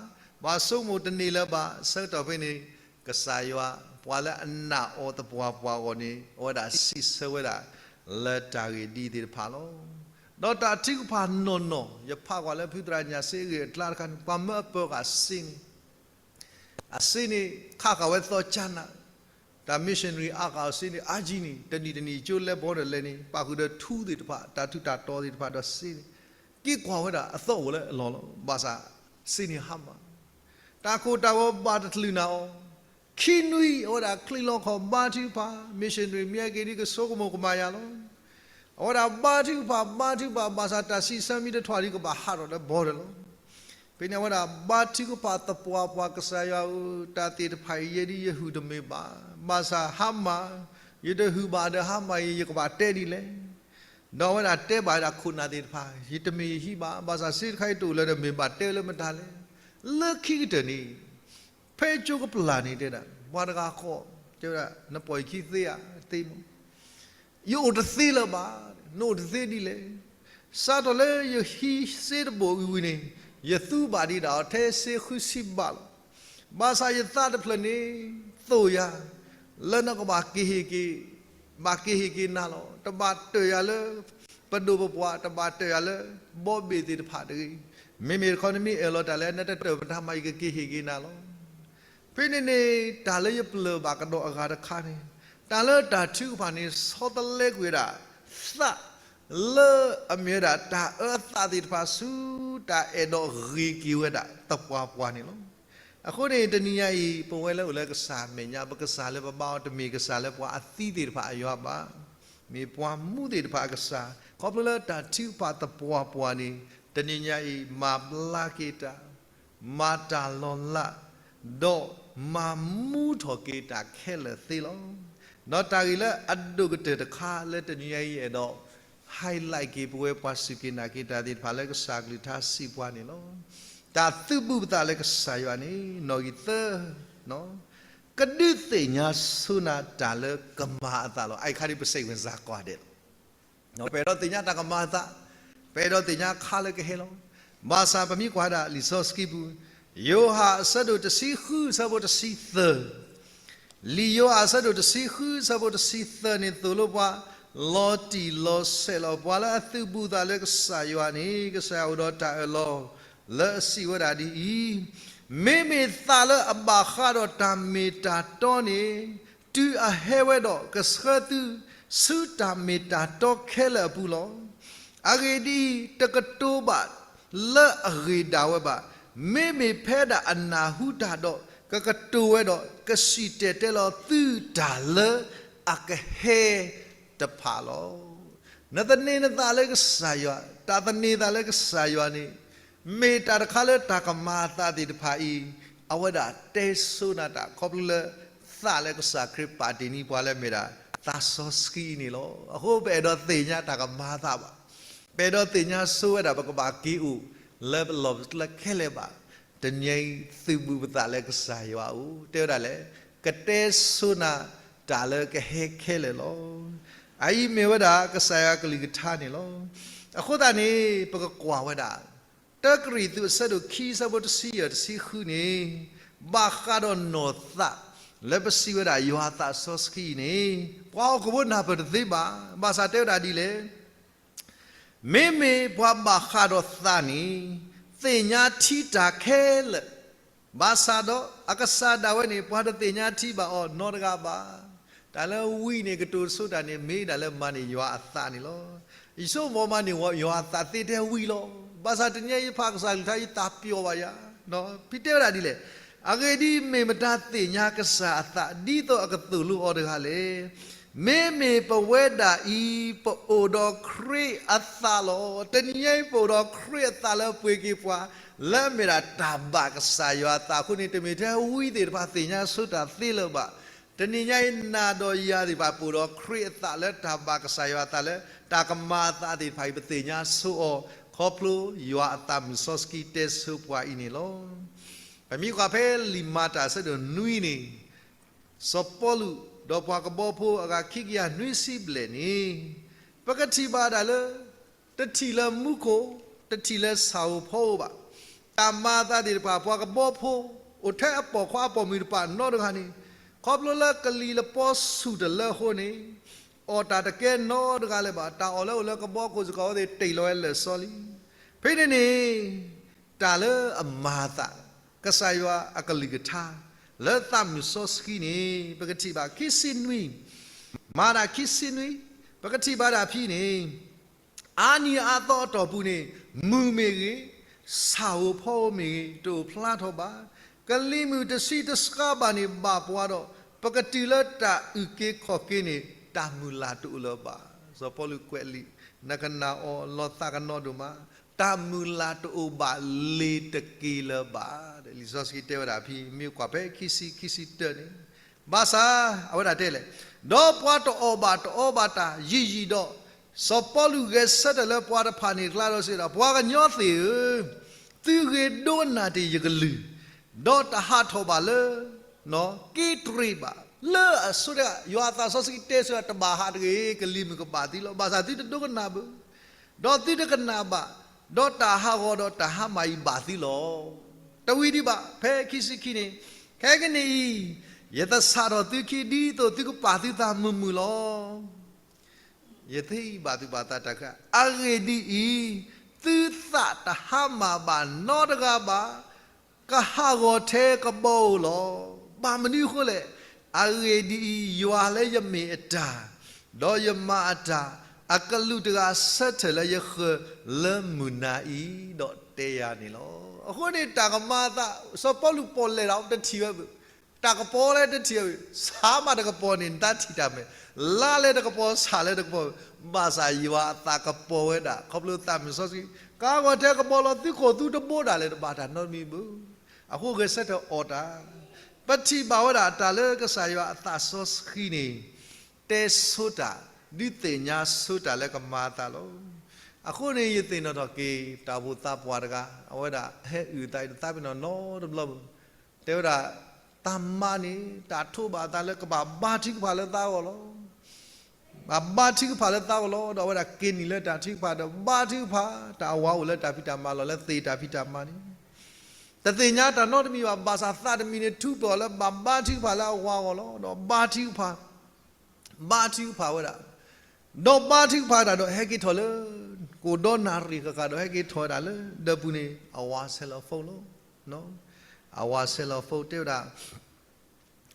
ပှၤဆိကမိၣ်တန့ၢ်လၢၤဘၣ်. ဆၢကတီၢ်ဖဲန့ၣ် ကစၢ်ယွၤ ပှၤလၢအနာ်အီၤသပှၢ်ပှၢ်အဂီၢ်န့ၣ် အဝဲဒၣ်စံးဆၢဝဲဒၣ် လၢတၢ်ဂ့ၢ်ဒ်အံၤသ့ၣ်တဖၣ်လီၤ. ဒီးတၢ်ထုကဖၣ်နီၢ်နီၢ် ယဖးကွၢ်လၢဖုသရၣ်ညၣ်စ့အဂ့ၢ်အကျါတခါန့ၣ် ပှၤမၢအပၢၤဃာ်စ့န့ၣ် အစ့န့ၣ် ခးဃာ်ဝဲသီကၠါနး, တၢ် missionary အါဃာ်အီၤစ့န့ၣ် အါကံန့ၣ် တနံၤတနံၤကၠိလဲၤဘီဒီးလဲၤန့ၣ် ပာ်ဃုာ်ဒီးထူသ့ၣ်တဖၣ် တၢ်ထူးတၢ်တီၤသ့ၣ်တဖၣ်ဒီးစ့န့ၣ် က့ၤကွၢ်ဝဲဒၣ်အသီအိၣ်လၢအလီၢ်လီၤ. ဘၣ်ဆၣ် စ့န့ၣ်ဟါမၢ်, တၢ်ကိၢ်တၢ်ဂီၤဘၣ်တချုးနၤအီၤ, ခံနွံအဝဲဒၣ်ချံးလီၤခီၣ်ဘါထုကဖၣ် missionary မ့ၢ်အက့ၤဒ်ကဆိကမိၣ်ကမၤယၤလီၤ. အဝဲဒၣ်ဘါထုကဖၣ် ဘါထုကဖၣ် ဘၣ်ဆၣ်တၢ်စံးဆၢမ့ၢ်တထွဲဒ်ကဘၣ်ဟးထီၣ်လၢဘီဒီးလီၤ. ဖဲန့ၣ်အဝဲဒၣ်ဘါထုကဖၣ်သပှၢ်ပှၢ် ကစၢ်ယွၤဧၢ, တၢ်သ့ၣ်တဖၣ်အံၤယဲဒ်ယဟုၣ်တမ့ၢ်ဘၣ်, ဘၣ်ဆၣ်ဟါမၢ်, ယတဟုၣ်ဘၣ်ဒီးဟါမၢ်အံၤ ယကဘၣ်တဲဒ်လဲၣ်. ဒီးအဝဲဒၣ်တဲဘၣ်ဝဲဒၣ်ခိၣ်နၢ်သ့ၣ်တဖၣ် ယတမ့ၢ်ယဟံးဘၣ်, ဘၣ်ဆၣ်စ့တခါအံၤတအိၣ်လၢၤဒီးမ့ၢ်ဘၣ်တဲလၢမတၤလဲၣ်. လၢခံကတၢၢ်န့ၣ် ဖဲကၠိကပျၢ်န့ၣ်တဲဒၣ် ပှၤတဂၤဃီ တဲဝဲဒၣ် နပိာ်ယခံသ့ဧါ, သ့မး ယအိၣ်တသ့လၢၤဘၣ်, နအိၣ်တသ့ဒ်လဲၣ်. စးထီၣ်လၢယဟံးစ့တဘိၣ်ဝံၤဝံၤန့ၣ် ယသူဘၣ်ဒံးဒၣ်အီၤထဲစ့ဃုဆံဘးလီၤ. ဘၣ်ဆၣ်ယသးတဖျၢၣ်န့ၣ် သိၣ်ယၤ လၢနကဘၣ်က့ၤဟ့ၣ်က့ၤ, ဘၣ်က့ၤဟ့ၣ်က့ၤနၤလီၤ. တဘၣ်တၢၢ်ယၤလၢပဒိၣ်ပပှၢ်, တဘၣ်တၢၢ်ယၤလၢဘီဘ့ၣ်သ့ၣ်တဖၣ်တဂ့ၤ. မ့မ့ၢ်တခီ နမ့ၢ်အဲၣ်လီၤတၢ်လၢ နတတၢၢ်ပတၢ်မၤ ယကက့ၤဟ့ၣ်က့ၤနၤလီၤ. ဖဲန့ၣ်န့ၣ် တၢ်လၢယပျၢၤဘၣ်ကဒီးအဂၤတခါန့ၣ် တၢ်လၢတၢ်ထုကဖၣ်န့ၣ် ဆီတလဲကွံာ်ဝဲဒၣ်သး လၢအမ့ၢ်ဝဲဒၣ်တၢ်အၢအသးသ့ၣ်တဖၣ်ဆူ တၢ်အဲၣ်ဒိးဂ့ၤက့ၤဝဲဒၣ်သပှၢ်ပှၢ်န့ၣ်လီၤ. အဃိန့ၣ် တနံၤညါအံၤ ပဝဲလၢအိၣ်လၢကစၢ်မဲာ်ညါ ပကစၢ်လၢပဘါအီၤ တမ့ၢ်ကစၢ်လၢပှၤအသံသ့ၣ်တဖၣ်အယွၤဘၣ်, မ့ၢ်ပှၤမူသ့ၣ်တဖၣ်အကစၢ်, ခီဖျိလၢတၢ်ထုကဖၣ်သပှၢ်ပှၢ်န့ၣ် တနံၤညါအံၤ မၤဘျါက့ၤတၢ် မၤတၢ်လီၤလး, ဒီးမၤမူထီၣ်က့ၤတၢ်ခဲလၢာ်သ့လီၤ. ဒီးတၢ်ဂ့ၢ်လၢအဒိၣ်ကတၢၢ်တခါလၢတနံၤညါအံၤအဲၣ်ဒိး highlight က့ၤပဝဲပှၤစူၢ်က့ၤနာ်က့ၤတၢ်သ့ၣ်တဖၣ်လၢကစၢ်ကလုၢ်ကထါစံးပှၤန့ၣ်လီၤ. တၢ်သုးဘူးပသးလၢကစၢ်ယွၤန့ၣ် နီၣ်ဂံၢ်သၢ, ကဒုးသ့ၣ်ညါဆိနၤတၢ်လၢကမၤအသးလီၤ. အအံၤခါဒ်ပစံးဝဲစၢ်ကွၢ်ဒဲးလီၤ. ပအဲၣ်ဒိးသ့ၣ်ညါတၢ်ကမၤအသး, ပအဲၣ်ဒိးသ့ၣ်ညါခါလၢကဟဲလီၤ. ဘၣ်ဆၣ်ပမ့ၢ်ကွၢ်ဒၣ်လံာ်စီဆှံပူၤ, ယိၤဟၣ်အဆၢဒိၣ်တဆံဃုအဆၢဖိတဆံသၢ, လံာ်ယိၤဟၣ်အဆၢဒိၣ်တဆံဃုအဆၢဖိတဆံသၢန့ၣ်သိၣ်လိပှၤ လီၤတံၢ်လီၤဆဲးလီၤ. ပှၤလၢအသုးဘူးသးလၢကစၢ်ယွၤန့ၣ် ကစၢ်ယွၤအိၣ်ဒီးတၢ်အၢၣ်လီၤ လၢအစံးဝဲဒၣ်ဒ်အံၤ, မ့မ့ၢ်သးလၢအဘၣ်ဃးဒီးတၢ်မ့ၢ်တၢ်တီန့ၣ် တုၤအဟဲဝဲဒီးကဆှၢသုဆူတၢ်မ့ၢ်တၢ်တီခဲလၢာ်အပူၤလီၤ. အဂ့ၢ်ဒ်အံၤ, တကတိၤဘၣ်လၢအဂ့ၢ်ဒၣ်ဝဲဘၣ်. မ့မ့ၢ်ဖဲဒၣ်အနၢ်ဟူတၢ်ဒီး ကကတိၤဝဲဒီး ကစံၣ်တဲၤတဲလီၤသုတၢ်လၢအကဟဲတဖၣ်လီၤ. နသန့ၤနသးလၢကစၢ်ယွၤ, တၢ်သန့ၤသးလၢကစၢ်ယွၤန့ၣ် မ့ၢ်တၢ်တခါလၢတၢ်ကမၤအသးသ့ၣ်တဖၣ်အံၤ အဝဲဒၣ်တဲဆိနၤတၢ် ခီဖျိလၢ သးလၢကစၢ်ခရံာ်ပာ်တ့ၢ်န့ၢ်ပှၤလၢအမ့ၢ်ဒၣ် သးစီဆှံအံၤန့ၣ်လီၤ. အဃိပအဲၣ်ဒိးသ့ၣ်ညါတၢ်ကမၤအသးဘၣ်. ပအဲၣ်ဒိးသ့ၣ်ညါဆိဝဲဒၣ် ပကဘၣ်က့ၤအိၣ် လၢပလီၢ်ပကျဲခဲလၢာ်ဘၣ်. တနံၤအံၤသုးဘူးပသးလၢကစၢ်ယွၤအအိၣ် တဲဝဲဒၣ်လဲၣ်, ကတဲဆိနၤတၢ်လၢကဟဲခဲလၢာ်လီၤ. အအံၤမ့ၢ်ဝဲဒၣ်ကစၢ်ယွၤကလုၢ်ကထါန့ၣ်လီၤ. အဃိသတးန့ၣ် ပကကွၢ်ဝဲဒၣ် တၢကရံၣ်သူးအဆၢဒိၣ်ခံ အဆၢဖိတဆံယဲၢ်တဆံဃုန့ၣ် ဘၣ်ဃးဒီးနီၢ်သး လၢပစံးဝဲဒၣ်ယွၤအသးစီဆှံအံၤန့ၣ် ပှၤဟီၣ်ခိၣ်ဖိနၢ်ပၢၢ်တသ့ဘၣ်. ဘၣ်ဆၣ်တဲဝဲဒၣ်ဒ်လဲၣ်, မ့မ့ၢ်ပှၤဘၣ်ဃးဒီးသးန့ၣ် သ့ၣ်ညါထံတၢ်ခဲလၢာ်, ဘၣ်ဆၣ်ဒီးအကစၢ်ဒၣ်ဝဲန့ၣ် ပှၤတသ့ၣ်ညါထံဘၣ်အီၤနီတဂၤဘၣ်. တၢ်လၢဝံန့ၣ် ကတိၤဆိတၢ်န့ၣ် မ့ၢ်ဒၣ်လၢမၤန့ၢ်ယွၤအသးန့ၣ်လီၤ. ယဆိကမိၣ်မၤန့ၢ်ယွၤအသးသ့ထဲဝံလီၤ. ဘၣ်ဆၣ်တနံၤအံၤယဖးကစၢ်ကလုၢ်ကထါ ယသးပျီၢ်ဘၣ်ယၤ, ဖဲတဲဝဲဒၣ်ဒ်လဲၣ်, အဂ့ၢ်ဒ်အံၤ, မ့ၢ်မတၤသ့ၣ်ညါကစၢ်အသး ဒ်သိးအကသိၣ်လိအီၤတဂၤလဲၣ်. မ့မ့ၢ်ပဝဲဒၣ်အံၤ ပအိၣ်ဒီးခရံာ်အသးလီၤ. တနံၤအံၤပအိၣ်ဒီးခရံာ်အသးလၢအပှ့ၤက့ၤပှၤ လၢအမ့ၢ်ဒၣ်တၢ်ဘၣ်ကစၢ်ယွၤအသးအဃိန့ၣ် တမ့ၢ်ထဲဝံသ့ၣ်တဖၣ်သ့ၣ်ညါဆိတၢ်သ့လၢၤဘၣ်. တနံၤညါအံၤနၤဒီးယၤသ့ၣ်တဖၣ် ပအိၣ်ဒီးခရံာ်အသးလၢတၢ်ဘၣ်ကစၢ်ယွၤအသးလၢ တၢ်ကမၤအသးသ့ၣ်တဖၣ်အံၤ ပသ့ၣ်ညါဆိအီၤ ခီဖျိယွၤအသးမုၢ်စီဆှံတဲဆိပှၤအံၤန့ၣ်လီၤ. ပမ့ၢ်ကွၢ်ဖဲလံာ်မၤတၢ်အဆၢဒိၣ်နွံန့ၣ် စီၤပီလူး ဒီးပှၤကဘီဖိအဂၤခံကယၤနွံဆံဘျဲၣ်န့ၣ် ပကထံၣ်ဘၣ်ဒၣ်လၢ တထံၣ်လၢမူခိၣ်, တထံၣ်လၢဆၣ်ဧိၤဖီဧိၤဘၣ်. တၢ်မၤအသးသ့ၣ်တဖၣ် ပှၤကဘီဖိ အိၣ်ထဲအပိာ်ခွါအပိာ်မုၣ်တဖၣ်နီတဂၤန့ၣ် ခီဖျိလၢကလံၤလပီဆူၣ်တလၢအဃိန့ၣ် အီၣ်တၢ်တကဲနီတဂၤလၢၤဘၣ်. တၢ်အီၣ်လၢအိၣ်လၢကဘီခိၣ်စ့ၢ်ကီးအဝဲသ့ၣ်တ့ၢ်လီၤဝဲလၢာ်စီလံ. ဖဲန့ၣ်န့ၣ် တၢ်လၢအမၤအသး ကစၢ်ယွၤအကလုၢ်ကထါ လၢသးမုၢ်စီဆှံန့ၣ် ပကထံၣ်ဘၣ်ခံဆံနွံ, မၤတၢ်ခံဆံနွံ, ပကထံၣ်ဘၣ်ဒၣ်ဖဲန့ၣ် အါနံၤအါသီအတီၢ်ပူၤန့ၣ် မုၢ်မ့ၢ်ဂ့ၤ, ဆၣ်ဧိၤဖီဧိၤမ့ၢ်ဂ့ၤ တအိၣ်ဖျါထီၣ်ဘၣ်. ကလံၤမုၢ်တဆံတစှၤဘၣ်န့ၣ် ဘၣ်ပှၤဒီး ပကတုၤလၢတၢ်အုၣ်က့ၤခီၣ်က့ၤန့ၣ် တၢ်မုၢ်လၢ်တအိၣ်လၢၤဘၣ်. စီၤပီလူးကွဲးလံာ်, နကနၣ်အီၤလီၤသးကနီၤဒိၣ်မး, တၢ်မုၢ်လၢ်တအိၣ်ဘၣ်လ့ၤတက့ၤလၢၤဘၣ်. လံာ်စီဆှံတဲဝဲဒၣ်ဖဲ မ့ၢ်ကွၢ်ဖဲခံဆံ ခံဆံတၢန့ၣ် ဘၣ်ဆၣ် အဝဲဒၣ်တဲလဲၣ်, ဒီးပှၤတအီၣ်ဘၣ်တအီဘၣ်တၢ်ယံာ်ယံာ်ဒီး စီၤပီလူးဂဲၤဆၢထၢၣ်လၢပှၤတဖၣ်န့ၣ် တကျါဒီးစံးဝဲဒၣ်, ပှၤကညီသ့ၣ်ဧၢ, သုဂ့ၤဒိကနၣ်တ့ၢ်ယကလုၢ်, ဒီးတဟးထီၣ်ဘၣ်လၢ က့တရ့းဘၣ်. လၢအဆိတဂၤ ယွၤအသးစီဆှံတဲဆိတဘၣ်ဟးတဂ့ၤ, ကလံၤမုၢ်ကဘၣ်သံလီၤ. ဘၣ်ဆၣ်သုတဒိကနၣ်ဘၣ်, ဒီးသုတကနၣ်ဘၣ်, ဒီးတၢ်ဟးဂီၤဒီးတၢ်ဟါမၢ်အံၤဘၣ်သုလီၤ. တဝံၤဒံးဘၣ်, ဖဲခံဆံခံန့ၣ်, ခဲကနံၣ်အံၤ ယသဆၣ်ထီၣ်သုခံ ဒ်သိးသုကပာ်သုသးမုာ်မုာ်လီၤ. ယသ့ဘၣ်သူၣ်ဘၣ်သးတၢ်ခါ, အဂ့ၢ်ဒ်အံၤ, သုသးတဟါမၢ်ဘၣ်နီတဂၤဘၣ်, ကဟးဂီၤထဲကဘီဧိၤလီၤ. ဘၣ်မနုၤအဃိလဲၣ်, အဂ့ၢ်ဒ်အံၤ, ယွၤလၢယမ့ၢ်အတၢ်, ဒီးယမၤအတၢ်, အကလူးတဂၤဆၢထၢၣ်လၢယဃၢၤလၢမုၢ်နၤအံၤ, ဒီးတဲယၤန့ၣ်လီၤ. အဃိန့ၣ် တၢ်ကမၤအသး စီၤပီလူးပီၣ်လဲၣ်ဒီးတထံၣ်ဝဲဘၣ် တၢ်ကပီၤလၢတထံၣ်ဝဲ, ဆၣ်မးတကပီၤန့ၣ် နတထံၣ်တၢ်မဲာ်, လါလၢတကပီၤ ဆၣ်လၢတကပီၤ, ဘၣ်ဆၣ်ယွၤအသးကပီၤဝဲဒၣ် ခီဖျိသးမုၢ်စီဆှံ, ကဟးဂီၤထဲကဘီလီၤ သုခိၣ်သုတဘိဒၣ်လဲာ်တဘၣ်တၢ်နီတမံၤဘၣ်. အဃိဂဲၤဆၢထၢၣ်အီၣ်တၢ်, ပထံၣ်ဘၣ်ဝဲဒၣ်တၢ်လၢကစၢ်ယွၤအသးစီဆှံန့ၣ် တဲဆိတၢ်, ဒုးသ့ၣ်ညါဆိတၢ်လၢကမၤအသးလီၤ. အဃိန့ၣ် ယသ့ၣ်နီၣ်ထီၣ်က့ၤ တၢ်အိၣ်ဖှိၣ်သးပှၢ်တဂၤ, အဝဲဒၣ်ဟဲအုၣ်အသးအံၤ တသးပ့ၤနီၣ်နီတဘျီဘၣ် တဲဝဲဒၣ်, သးမါန့ၣ် တၢ်ထိးဘၣ်အသးလၢကဘၣ်ဘါထုကဖၣ်လၢသးဂီၢ်လီၤ. ဘၣ်ဘါထုကဖၣ်လၢသးဂီၢ်လီၤ. ဒီးအဝဲဒၣ်က့ၤနုာ်လၢတၢ်ထုကဖၣ်ဒီး ဘါထုကဖၣ်, တၢ်အဝၤအိၣ်လၢတၢ်ဖံးတၢ်မၤလီၤ လၢသ့ၣ်တၢ်ဖံးတၢ်မၤန့ၣ်, တသ့ၣ်ညါတၢ်နီတမံၤဘၣ်. ဘၣ်ဆၣ်သးတမံၤန့ၣ် ထုးဖျိးလၢဘၣ်ဘါထုကဖၣ်လၢအဝၤဂီၢ်လီၤ. ဒီးဘါထုကဖၣ် ဘါထုကဖၣ်ဝဲဒၣ်, ဒီးဘါထုကဖၣ်တၢ်ဒီး ဟဲက့ၤထီၣ်လၢ ကအိၣ်ဒီနၣ်ရံၣ်ဃၣ်ဃၣ်ဒီး ဟဲက့ၤထီၣ်ဝဲဒၣ်လၢဒၢးပူၤန့ၣ် အဝၤဆဲးလီၤ phone လီၤ. အဝၤဆဲးလီၤ phone တဲဝဲဒၣ်,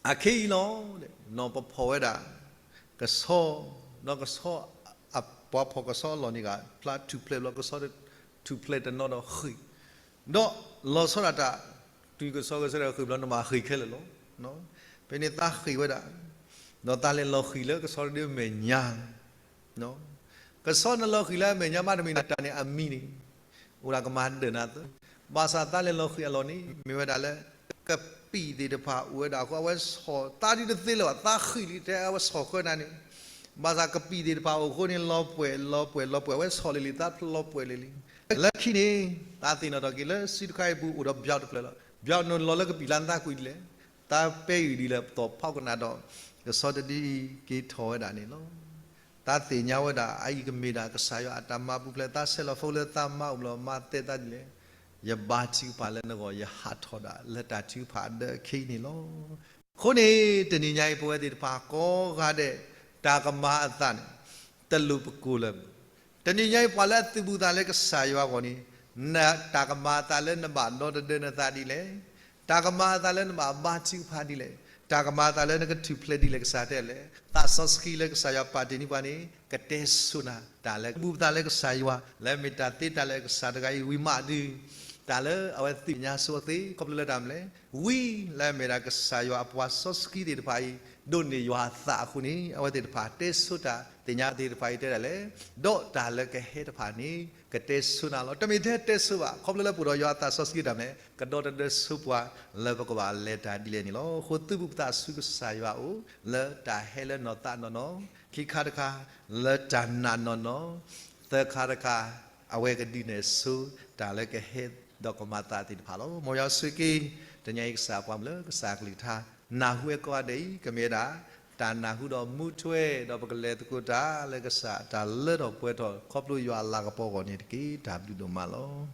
အခဲအံၤလီၤ, နီၢ်ပဖီၣ်ဝဲဒၣ် ကဆီ, ဒီးကဆီ, ပှၤဖီၣ်ကဆီအလီၢ်န့ၣ်ဂ့ၤ ဖျါထူၣ်ဖျဲးဘျီ ကဆီထူၣ်ဖျဲးတနီၤဒီးဃ့ၢ် ဒီးလီၤဆီဒၣ်တၢ် တုၤကဆီဂဲၤဆၢထၢၣ်ဃ့ၢ်ဘျီ နဘၣ်ဃ့ၢ်ခဲလၢာ်လီၤ. ဖဲန့ၣ်သးဃ့ၢ်ဝဲဒၣ်, ဒီးသးလဲၤလီၤဃံၤလၢကဆီတဒုအမဲာ်ညါ ကဆီနလီၤဃံၤလၢအမဲာ်ညါမး တမ့ၢ်ဒၣ်တၢ်န့ၣ်အမံၤန့ၣ် အိၣ်ဒၣ်ကမၤဒၢၣ်နၤသၢ, ဘၣ်ဆၣ်သးလဲၤလီၤဃံၤအလီၢ်န့ၣ် မ့ၢ်ဝဲဒၣ်လၢ ကပံာ်သ့ၣ်တဖၣ်အိၣ်ဝဲဒၣ်အဃိ အဝဲဆီၣ်သးဒ်တသ့လၢၤဘၣ်, သးဃံၤလံတဲအဝဲဆီၣ်ဃၢနၤန့ၣ်, ဘၣ်ဆၣ်ကပံာ်သ့ၣ်တဖၣ်အိၣ်အဃိန့ၣ် လီၤပှဲၤလီၤပှဲၤလီၤပှဲၤ အဝဲဆီၣ်လံၤလံၤ သးဖျိလီၤပှဲၤလံၤလံၤ. လၢခံန့ၣ် သးသ့ၣ်နီၣ်ထီၣ်က့ၤလၢစုတခါအံၤအပူၤအိၣ်ဒီးဘျီတဖျၢၣ်လီၤ. ဘျီန့ၣ်လီၤလၢကပံာ်လၢသးကွံာ်ဒ်လဲၣ်, သးပဲအံၤဒ်လဲၣ် ပသီၣ်ဖီကနၣ်ဒီး ကဆီတဒုအံၤက့ၤထီၣ်ဝဲဒၣ်န့ၣ်လီၤ. သးသ့ၣ်ညါဝဲဒၣ် အအံၤကမ့ၢ်ဒၣ်ကစၢ်ယွၤအတၢ်မၤပူၤဖျဲး, သးဆဲးလီၤဖိလၢသးမါအိၣ်ဘျီ မၤသဲသးဒ်လဲၣ်, ယဘါထုကဖၣ်လၢနဂီၢ် ယဟးထီၣ်ဒၣ်လၢတၢ်ထုကဖၣ်အဒၢးအခဲအံၤန့ၣ်လီၤ. အဃိန့ၣ် တနံၤညါအံၤ ပဝဲသ့ၣ်တဖၣ်ကိးဂၤဒဲး တၢ်ကမၤအသးန့ၣ် တလိၣ်ပကိၢ်လၢၤဘၣ်. တနံၤညါအံၤ ပှၤလၢအသုးဘူးသးလၢကစၢ်ယွၤအဂီၢ်န့ၣ် တၢ်ကမၤအသးလၢနဘၣ်ဒီတဒၢနသးဒ်လဲၣ်, တၢ်ကမၤအသးလၢနဘၣ်ဘါထုကဖၣ်ဒ်လဲၣ်, တၢ်ကမၤအသးလၢနကထူၣ်ဖျဲးဒ်လဲၣ် ကစၢ်တဲလဲၣ်. သးစီဆှံလၢကစၢ်ယွၤပာ်တ့ၢ်န့ၢ်ပှၤန့ၣ် ကတဲဆိနၤတၢ်လၢ ဘူးသးလၢကစၢ်ယွၤ လၢမ့ၢ်တၢ်သ့တၢ်လၢကစၢ်တဂၤအံၤ ဝံၤမးဒုး တၢ်လၢအဝဲသ့ၣ်ညါဆိအသ့ ခီဖျိလၢတၢ်မနုၤလဲၣ်, ဝံၤလၢအမ့ၢ်ဒၣ်ကစၢ်ယွၤအပှၤစီဆှံသ့ၣ်တဖၣ်အံၤ ဒိးန့ၢ်ယွၤအသးအဃိန့ၣ် အဝဲသ့ၣ်တဖၣ်တဲဆိတၢ်သ့ၣ်ညါသ့ၣ်တဖၣ်အံၤတဲဒၣ်လဲၣ်, ဒီးတၢ်လၢကဟဲတဖၣ်န့ၣ် ကတဲဆိနၤလီၤ. တမ့ၢ်ထဲတဲဆိဘၣ်, ခီဖျိလၢပအိၣ်ဒီးယွၤအသးစီဆှံတၢ်မနုၤလဲၣ် ကဒီတဒၢဆိပှၤလၢပကဘၣ်လဲၤတၢ်ဒ်လဲၣ်န့ၣ်လီၤ. အဃိသုးဘူးပသးဆူကစၢ်ယွၤအအိၣ် လၢတၢ်ဟဲလၢနီၢ်သးနီၢ်နီၢ်, ခံခါတခါ လၢတၢ်နာ်နီၢ်နီၢ်, သၢခါတခါ အဝဲကဒုးနဲၣ်ဆိ တၢ်လၢကဟဲဒီးကမၤသးသ့ၣ်တဖၣ်လီၤ. မ်ယွၤဆိၣ်ဂ့ၤက့ၤ တနံၤအံၤကစၢ်အပှၤမုၣ်လၢကစၢ်အကလုၢ်ကထါ နၢ်ဟူဝဲကိးဂၤဒဲးအံၤ ကမ့ၢ်ဝဲဒၣ် တၢ်နၢ်ဟူဒီးမူထွဲ ဒီးပကလဲၤသကိးတၢ်လၢကစၢ်အတၢ်လၢထီၣ်ပှဲၤထီၣ် ခီဖျိယွၤအလၤကပီၤအဂီၢ်န့ၣ်တက့ၢ်. တၢ်ဘျုးဒိၣ်မးလီၤ.